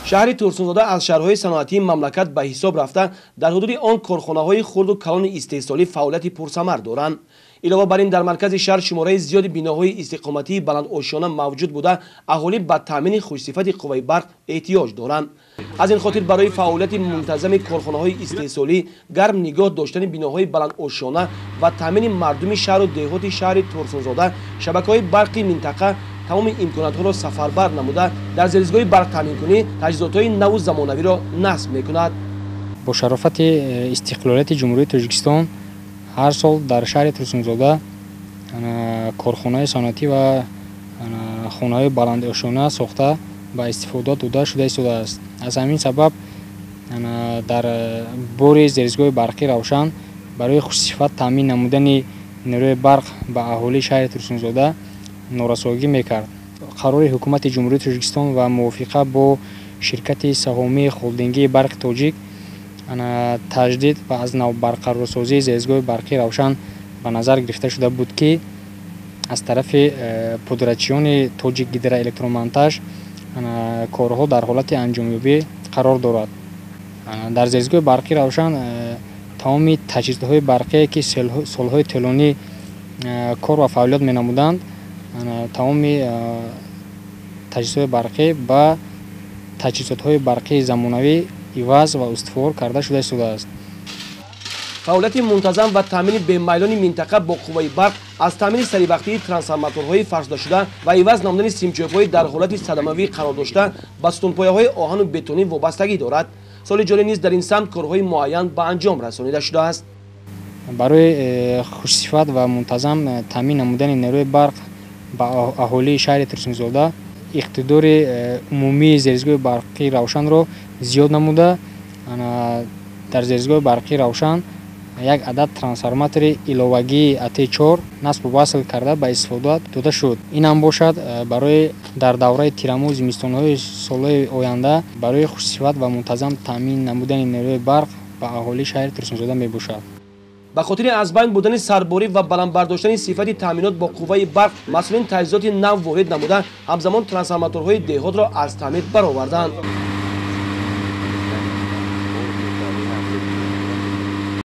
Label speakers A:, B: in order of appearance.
A: Шаҳри Турсунзода аз шаҳрҳои саноатии мамлакат ба ҳисоб рафта, дар ҳудуди он корхонаҳои хурду калони истеҳсолӣ фаъолияти пурсамар доранд. Илова бар ин, дар маркази шаҳр шумораи зиёди биноҳои истиқоматии баландошёна мавҷуд буда, аҳолӣ ба таъмини хушсифати қувваи барқ эҳтиёҷ доранд. Аз ин хотир барои фаъолияти мунтазами корхонаҳои истеҳсолӣ, гарм нигоҳ доштани биноҳои баландошёна ва таъмини мардуми шаҳру деҳоти шаҳри Турсунзода, шабакаҳои барқи минтақа тамоми имкониятҳоро сафарбар намуда, дар зеризгоҳи барқтаъминкунӣ таҷҳизотҳои наву замонавиро насб мекунад.
B: Бо шарофати истиқлолияти Ҷумҳурии Тоҷикистон ҳар сол дар шаҳри Турсунзода корхонаи саноатӣ ва хонаҳои баландошёна сохта ба истифода дода шуда истодааст. Аз ҳамин сабаб дар бори зеризгоҳи барқӣ Равшан барои хушсифат таъмин намудани нерӯи барқ ба аҳолии шаҳри Турсунзода норасоигӣ мекард. Қарори ҳукумати Ҷумҳурии Тоҷикистон ва мувофиқа бо ширкати саҳомии холдингии Барқи Тоҷик таҷдид ва аз нав барқарорсозии зеризгоҳи барқии Равшан ба назар гирифта шуда буд, ки аз тарафи пудратчиёни Тоҷик Гидроэлектромонтаж корҳо дар ҳолати анҷомёбӣ қарор дорад. Дар зеризгоҳи барқии Равшан тамоми таҷҳизотҳои барқие, ки солҳои тӯлонӣ кор ва фаъолият менамуданд, тамоми таҷҳизотҳои барқӣ ба таҷҳизотҳои барқии замонавӣ иваз ва устувор карда шуда истодааст.
A: Фаъолияти мунтазам ва таъмини бемайлони минтақа бо қувваи барқ аз таъмини саривақтии трансформаторҳои фарсудашуда ва иваз намудани симчӯбҳои дар ҳолати садамавӣ қарор дошта ба сутунпояҳои оҳану бетонӣ вобастагӣ дорад. Соли ҷорӣ низ дар ин самт корҳои муайян ба анҷом расонида шудааст.
B: Барои хушсифат ва мунтазам таъмин намудани нерӯи барқ ба аҳолии шаҳри Турсунзода иқтидори умумии зеризгоҳи барқии Равшанро зиёд намуда, дар зеризгоҳи барқии Равшан як адад трансформатори иловагии АТ4 насбу васл карда ба истифода дода шуд. Ин ҳам бошад барои дар давраи тирамӯ зимистонҳои солҳои оянда барои хушсифат ва мунтазам таъмин намудани нерӯи барқ ба аҳолии шаҳри Турсунзода мебошад.
A: Ба хотири аз байн бурдани сарборӣ ва баланд бардоштани сифати таъминот бо қувваи барқ, масъулин таҷҳизоти нав ворид намуда, ҳамзамон трансформаторҳои деҳотро аз таъмир бароварданд.